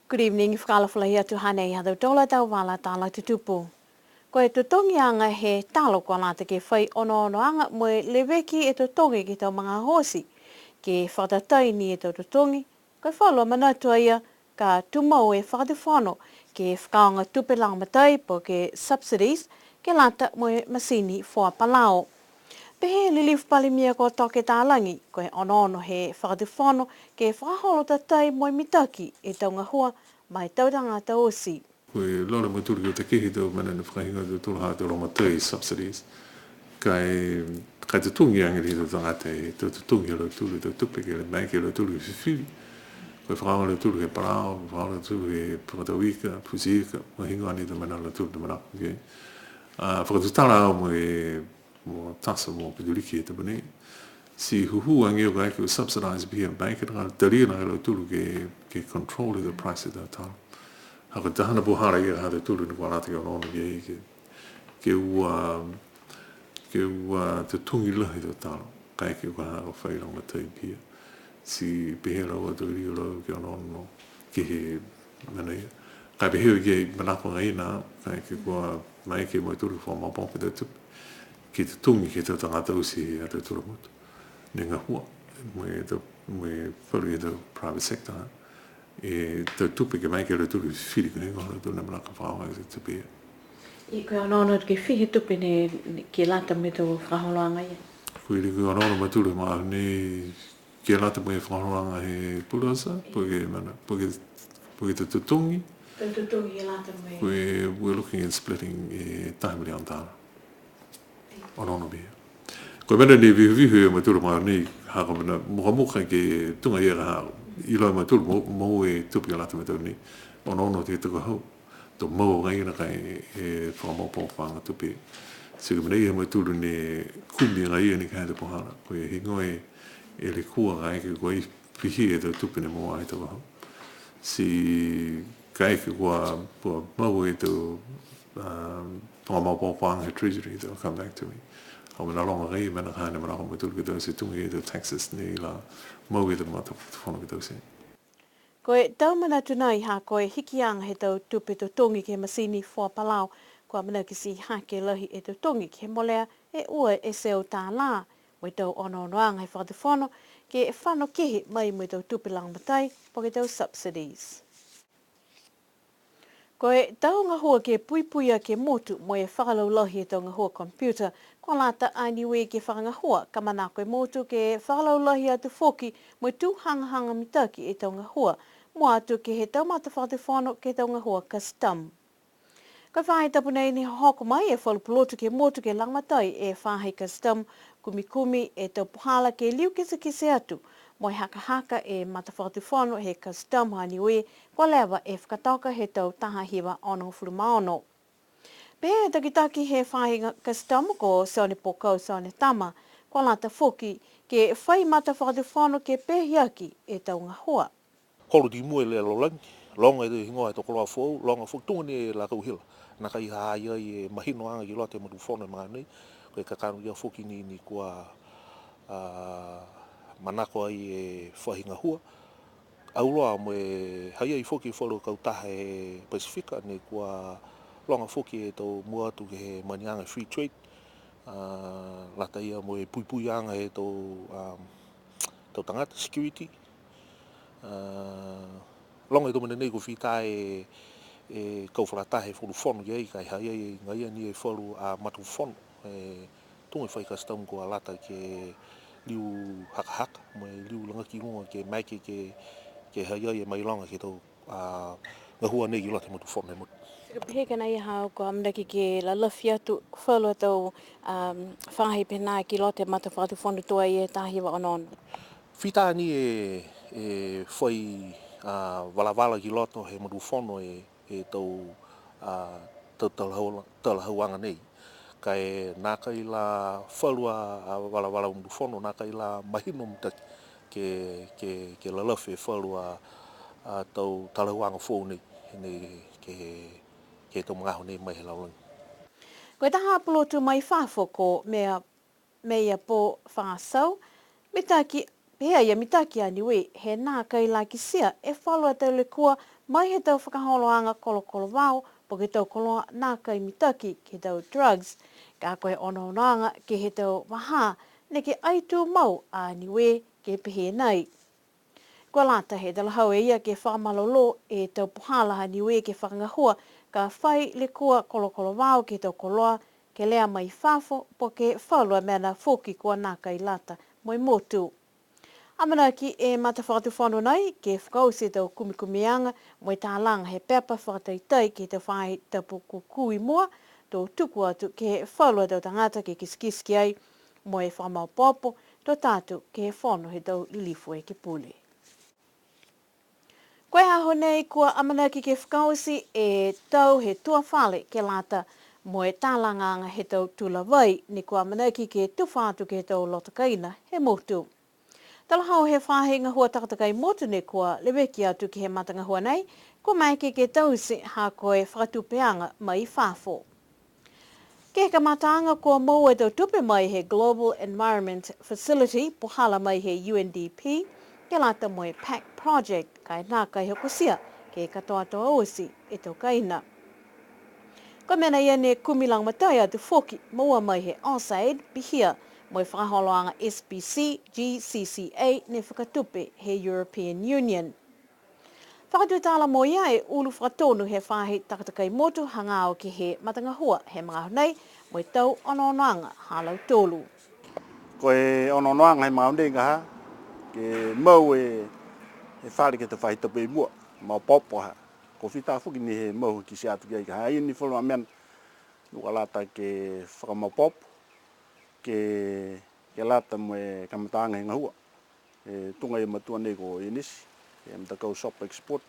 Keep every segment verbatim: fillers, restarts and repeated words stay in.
Good evening, fakaalofa lahi atu, hanei ha tautolu a tau vala tala tutupu. Ko e totogiaga he talo kua lata ke fai onoonoaga mo e leveki e totogi ke he tau magaaho oti, ke fakatatai ni e tau totogi, ko e falu a manatu a ia, ka tumau e Fakatufono ke fakaaoga tupe lagomatai po ke subsidies, ke lata mo e masini foa palau. Pehē e Lilifu Palemia ko Toke Talagi, ko e onoono he Fakatufono ke fakaholo tatai mo e mitaki e tau gahua ma e tau tagata oti. Ko e loto a mautolu ke utakehe e tau mena ne fakahigoa e tautolu ha tau lagomatai, subsidies. Ka e, ka e totogi age ni e tau tagata e tau totogi ha lautolu e tau tupe ke maeke a lautolu ke fifili. Ko e fakaaoga a lautolu ke palau, fakaaoga a lautolu ke fakatau ika, futi ika, mo e heigoa ni e tau mena ha lautolu, tau mena, okay. A, fakatutala au mo e mo Tasa mo Putuliki he tapu nei. Ti hūhū age au kaeke kua subsidize pihia, maeke talia nā a lautolu ke, ke control e tau price he tau talo. Ha ko e taha a puhala ia ha tautolu ne kua lata ke onoono ki ai ke, ke ua, ke ua totogi lahi e tau talo. Kaeke kua ha ko e fai lagomatai pihia. Ti pehē a lautolu, liu a lautolu ke onoono ke he mena ia. Ka e pehē au ke manako agaia nā, kaeke kua maeke a mautolu ke fakamaopoopo e tau tupe ke totogi ke he tau tagata oti he ha tautolu a motu ne gahua, mo e tau, mo e falu he tau private sector, e tau tupe ke maeke a lautolu ke fifili ko e heigoa ha lautolu ne manako ke fakaaoga e tau tupe ia. Ia ko e onoono ke fiha e tupe ne, ne ke lata mo e tau fakaholoaga ia? Ko e liu ko e onoono a mautolu he magaaho nei, ke lata mo e fakaholoaga he pulasa, po ke mena, po ke, po ke tau totogi. Tau totogi ke lata mo e. Ko e, we're looking at splitting e taha miliona tala. Onoono pihia. Ko e mena ne vihuvihu e mautolu he magaaho nei, ha ko e mena mukamuka ke tuga ia ka ha, iloa e mautolu mo, mo e tupe ke lata mo e tau nei. Onoono ke he tau ka hau. To mau agaia nākai e fakamaopoopoaga tupe. Ti ko e mena ia ha mautolu ne kumi agaia ni ke he tau puhala. Ko e heigoa e, e lekua kaeke kua pihia e tau tupe ne moua he tau ka hau. Ti kaeke kua, kua mau e tau, um, fakamaopoopoaga he Treasury, they'll come back to me. Au mena loga agaia mena ka ha ne manako a mautolu ke taute tuga e tau taxes ne la mau e tau matafakatufono ke taute. Ko e tau manatu nai ha ko e hikiaga he tau tupe totogi ke he masini foa palau, kua amanaki ti hake lahi e totogi ke he molea e ua e teau tālā, mo e tau onoonoaga he fakatufono ke fano kehe mai mo e tau tupe lagomatai, po ke tau subsidies. Ko e tau gahua ke puipui aki e motu mo e fakalaulahi e tau gahua computer, kua lata a Niue ke fakagahua, ka manako e motu ke fakalaulahi atu foki mo e tū hagahaga mitaki e tau gahua, mua atu ke he tau matafakatufono ke he tau gahua custom. Ko e faahi tapu nei ne hohoko mai e falu pulotu ke he motu ke lagomatai e faahi custom, kumikumi e tau puhala ke liu kitekite atu, mo e hakahaka e matafakatufono he custom ha Niue, kua leva e fakatoka he tau taha hiva onogofulu ma ono. Pehē e takitaki he faahi ga-, custom ko Sione Pokau Sionetama, kua lata foki ke fai matafakatufono ke peehi aki e tau gahua. Kolo ti mua e le lalolagi, loga e higoa he tau koloa foou, loga foki tuga ni e lakau hila. Nākai ha ha i ai e mahinoaga ki loto he matua fono he magaaho nei, ko e kakano ia foki ni, ni kua, a, manako ai e faahi gahua. Auloa mo e ha i ai foki e falu kautaha he Pasifika, ne kua loga foki e tau mua atu ke he maniaga free trade, a, lata ia mo e puipuiaga he tau, a, tau tagata, security. A, loga e tau mena nei kua fita e, e kau fakalataha he falu fono ki ai, ka e ha i ai agaia ni e falu a matua fono, e, tuga e faahi custom kua lata ke liu hakahaka, mo e liu lagaki i luga ke maeke ke, ke ha i ai e mailoga ke he tau, a, gahua nei ki loto he matua fono he motu. Ti ka pehē ka nai ha ko e amanaki ke lalafi atu falu a tau, um, faahi pehē nā ki loto he matafakatufono tuai e taha hiva ono ono. Fita ni e, e fai, a, valavala ki loto he matua fono e, e tau, a, tau talahau-, talahauaga nei. Ka e nākai la falu a, a valavala matua fono, nākai la mahino mitaki ke, ke, ke lalafi e falu a, a tau talahauaga foou nei, nei ke, ke he tau magaaho nei mai he lalolagi. Ko e taha pulotu mai fafo ko Mea Meia Pō Fasau, mitaki Pehē a ia mitaki a Niue, he nākai la kitia e falu a tau lekua mai he tau fakaholoaga kolokolo vao, po ke tau koloa nākai mitaki ke he tau drugs. Ka ko e onoonoaga ke he tau vahā, neke ai tumau a Niue ke pehē nai. Kua lata he talahau e ia ke fakamalolō e tau puhala ha Niue ke fakagahua, ka fai lekua kolokolo vao ke he tau koloa, kelea mai fafo, po ke falu a mena foki kua nākai lata mo e motu. Amanaki e matafakatufono nei ke fakaoti e tau kumikumiaga mo e talaga he pepa fakataitai ke he tau faahi tapu kūkū i mua, to tuku atu ke he falu a tau tagata ke kitekite ki ai, mo e fakamaopoopo, to ta atu ke he fono he tau lilifu ekepule. Ko e aho nei kua amanaki ke fakaoti e tau he tuafale ke lata mo e talagaaga he tau tula vai, ne kua amanaki ke tufa atu ke he tau loto kaina he motu. Talahau he faahi gahua takatakai motu ne kua leveki atu ke he matagahua nei, kua maeke ke taute ha ko e fakatupeaga mai fafo. Ke he kamataaga kua moua e tau tupe mai he Global Environment Facility, puhala mai he U N D P, ke lata mo e PACC Project, ka e nākai hokotia ke katoatoa oti e tau kaina. Ko e mena ia ne kumi lagomatai atu foki, moua mai he AusAID, pihia mo e fakaholoaga S P C, G C C A, ne fakatupe he European Union. Fakatutala mo ia e ulu fakatonu he faahi takatakai motu hagaao ke he matagahua he magaaho nei, mo e tau onoonoaga ha lautolu. Ko e onoonoaga he magaaho nei ka ha, ke mau e, e fale ke he faahi tapu i mua, maopoopo ha. Ko e fita foki ni he mau kitia atu ki ai ka ha, i ni falu a mena, ne kua lata ke fakamaopoopo, ke, ke lata mo e kamataaga he gahua. E tuga e matua nei ko Inisi, e matakau Shop Export.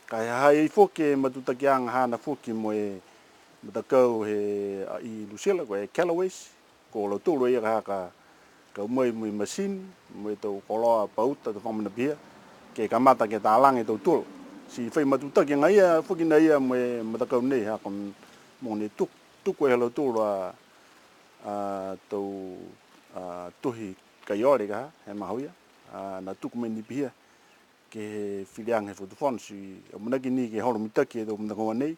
Ka e ha ha i ai foki e matutakiaga haana foki mo e matakau he, a, i New Zealand, ko e Callaways, ko lautolu ia ka, ka, ka o mai mo e masini, mo e tau koloa pauta, tau faga mena pihia, ke kamata ke talaga e tau tula. Ti fai matutakiaga ia foki na ia mo e matakau nei ha ko e mogonei tuku, tuku e ha lautolu a, a, tau, a, tohi kai ole ka ha, he magaaho ia, a, ne tuku mai ni pihia, ke he filiaga he fakatufono, ti amanaki ni ke holo mitaki e tau matagahua nei,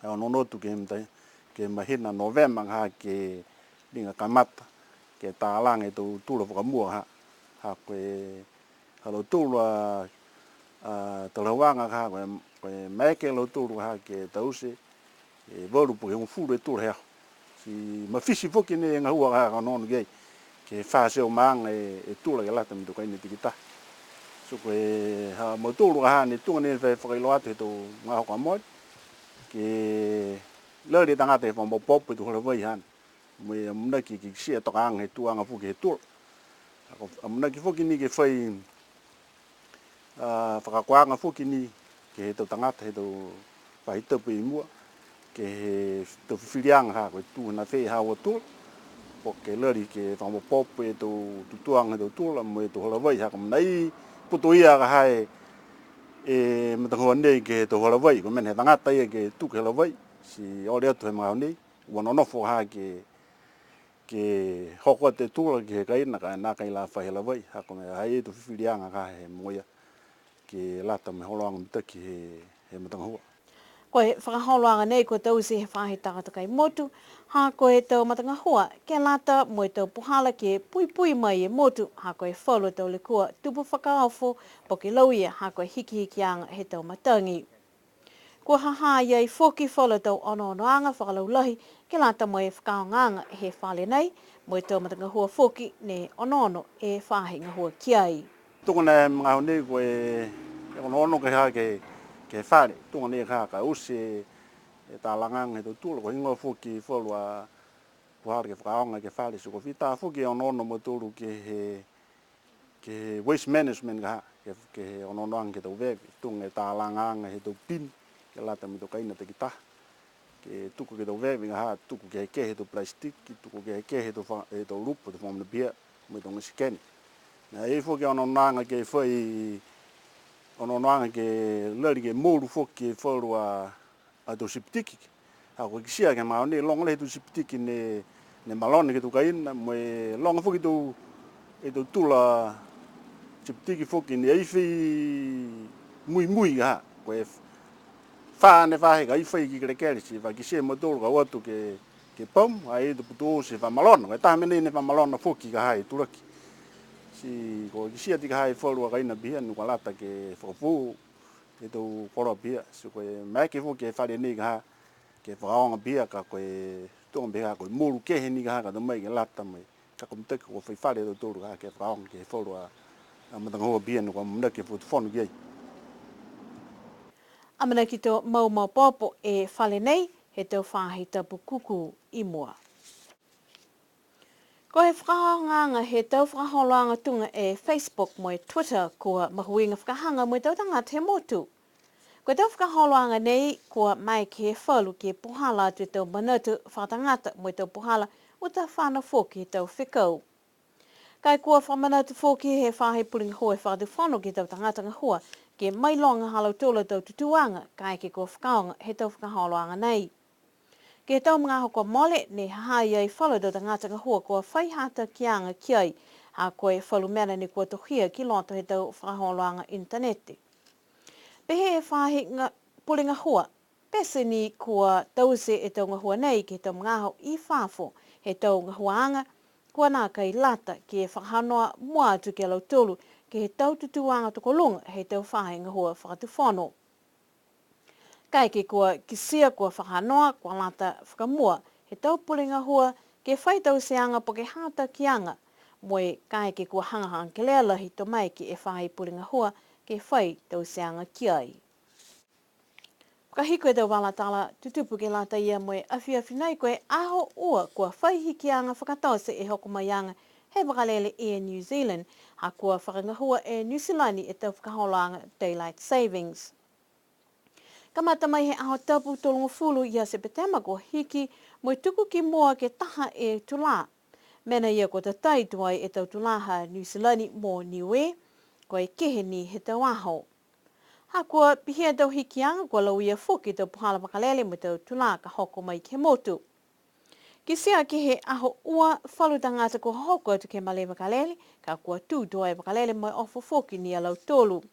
a, onoono atu ke he mata-, ke he mahina Novema ka ha ke liga kamata, ke talaga e tau tula fakamua ka ha, ha ko e ha lautolu a, a, talahauaga ka ha, ko e, ko e maeke a lautolu ka ha ke taute, e valu po ke hogofulu e tula he aho. Ti mafiti foki ni e gahua ka ha ka onoono ki ai, ke he fā e teau maaga e, e tula ke lata mo e tau kaina takitaha. So ko e ha mautolu ka ha ne tuga ni e fa-, fakailoa atu he tau magaaho ka mole, ke lali e tagata ke fakamaopoopo e tau halavai haana. Mo e amanaki ke kitia e tokaaga he tuaga foki he tula. Amanaki foki ni ke fai, a, fakaakoaga foki ni ke he tau tagata he tau faahi tapu i mua, ke he tau fifiliaga ha ko e tū na fē haau a tula, po ke lali ke fakamaopoopo e tau tutuaga he tau tula, mo e tau halavai ha ko e mena i putoia ka ha e matagahua nei ke he tau halavai, ko e mena he tagata ia ke tuku e halavai, ti ole atu he magaaho nei, ua nonofo ha ke, ke hoko atu e tula ke he kaina ka e nākai la fai halavai, ha ko e mena ha i ai e tau fifiliaga ka he mogoia, ke lata mo e holoaga mitaki he, he matagahua. Ko e fakaholoaga nei kua taute he faahi takatakai motu, ha ko e tau matagahua, ke lata mo e tau puhala ke puipui mai e motu, ha ko e falu a tau lekua tupu fakaofo, po ke lauia, ha ko e hikihikiaga he tau matagi. Kua ha ha i ai foki falu a tau onoonoaga fakalaulahi ke lata mo e fakaaogaaga he fale nei, mo e tau matagahua foki ne onoono e faahi gahua ki ai. Tuga e magaaho nei ko e, e onoono ke ha ke, ke he fale, tuga ni ka, ka oti e talagaaga he tau tula, ko e heigoa foki falu a puhala ke fakaaoga ke he fale, ti ko e fita foki e onoono a mautolu ke he ke he waste management ka ha, ke, ke he onoonoaga ke he tau veve, tuga e talagaaga he tau pini, ke lata mo e tau kaina takitaha. Ke tuku ke he tau veve ka ha, tuku kehekehe he tau plastic, tuku kehekehe he tau fa-, he tau lupo, tau faga mena pihia, mo e tau gasi keni. Ne ai foki e onoonoaga ke fai, onoonoaga ke lali ke molu foki e falu a a tau septic. Ha kua kitia ke he magaaho nei, loga lahi e tau septic ne, ne malona ke he tau kaina, mo e loga foki e tau, e tau tula Ti piti foki ni ai fai muimui ka ha, ko e fā ne faahi ka ai fai ki kelekele, ti fa kitia e mautolu ka o atu ke, ke pau, ai to putu ti fa malona, ko e taha mena ne fa malona foki ka ha e tulaki. Ti ko e kitia ti ka ha e falu a kaina pihia, ne kua lata ke fakapū, e tau koloa pihia, ti ko e maeke foki e fale nei ka ha, ke fakaaoga pihia ka ko e tuga pihia ka ko e molu kehe ni ka ha ka ta mai ke lata mai. Ka ko e mitaki kua fai fale a tautolu ka ke fakaaoga ke he falu a, a matagahua pihia ne kua amanaki e Fakatufono ki ai. Amanaki to mau maopoopo e fale nei, he tau faahi tapu kūkū i mua. Ko e fakaaogaaga he tau fakaholoaga tuga e Facebook mo e Twitter, kua mahuiga fakahaga mo e tau tagata he motu. Ko e tau fakaholoaga nei, kua maeke he falu ke puhala atu e tau manatu fakatagata mo e tau puhala uta fano foki he tau fekau. Ka e kua fakamanatu foki he faahi pule gahua he Fakatufono ke he tau tagata gahua, ke mailoga ha lautolu a tau tutūaga, kaeke kua fakaaoga he tau fakaholoaga nei. Ke he tau magaaho kua mole, ne ha ha i ai falu a tau tagata gahua kua fai hatakiaga ki ai, ha ko e falu mena ne kua tohia ki loto he tau fakaholoaga initaneti. Pehē e faahi ga-, pule gahua, pete ni kua taute e tau gahua nei ke he tau magaaho i fafo, he tau gahuaaga, kua nākai lata ke fakahanoa mua atu ki a lautolu, ke he tau tutūaga tokoluga, he tau faahi gahua Fakatufono. Kaeke kua kitia kua fakahanoa, kua lata fakamua he tau pule gahua ke fai tauteaga po ke hatakiaga, mo e kaeke kua hagahaga kelea lahi to maeke e faahi pule gahua ke fai tauteaga ki ai. Fakahiku e tau vala tala tutupu ke lata ia mo e afiafi nei, ko e Aho Ua kua fai hikiaga fakatote e hoko maiaga he vakalele Air New Zealand, ha kua fakagahua e Niu Silani e tau fakaholoaga Daylight Savings. Kamata mai he Aho Tapu tolugofulu ia Sepetema kua hiki mo e tuku ki mua ke taha e tulā. Mena ia kua tatai tuai e tau tulā ha Niu Silani mo Niue, ko e kehe ni he tau aho. Ha kua pihia e tau hikiaga kua lauia foki e tau puhala vakalele mo e tau tulā ka hoko mai ke he motu. Kitia ke he Aho Ua falu tagata kua hoko atu ke he malē vakalele, ka kua tū tuai e vakalele mo e ofo foki ni a lautolu.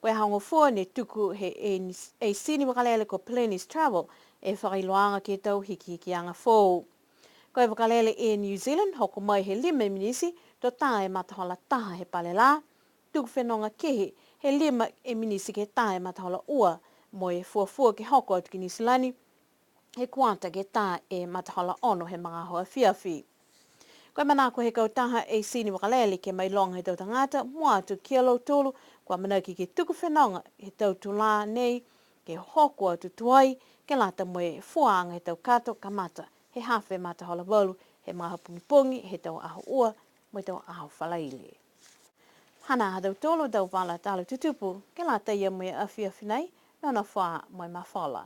Ko e Aho Gofua ne tuku he e-, eisini vakalele ko Peleni's Travel e fakailoaaga ke he tau hikihikiaga foou. Ko e vakalele Air New Zealand hoko mai he lima e minisi to tā e matahola taha he pale lā, tuku fenoga kehe he lima e minisi ke tā e matahola ua, mo e fuafua ke hoko atu ki Niu Silani he kuata ke tā e matahola ono he magaaho afiafi. Ko e manako he kautaha eisini vakalele ke mailoga he tau tagata mua atu ki a lautolu kua amanaki ke tuku fenoga he tau tulā nei ke hoko atu tuai, ke lata mo e fuaaga he tau kato kamata he hafa e matahola valu he magaaho pogipogi he tau Aho Ua mo e tau Aho Falaile. Hanā ha tautolu tau vala tala tutupu ke lata ia mo e afiafi nei, nonofo ā mo e mafola.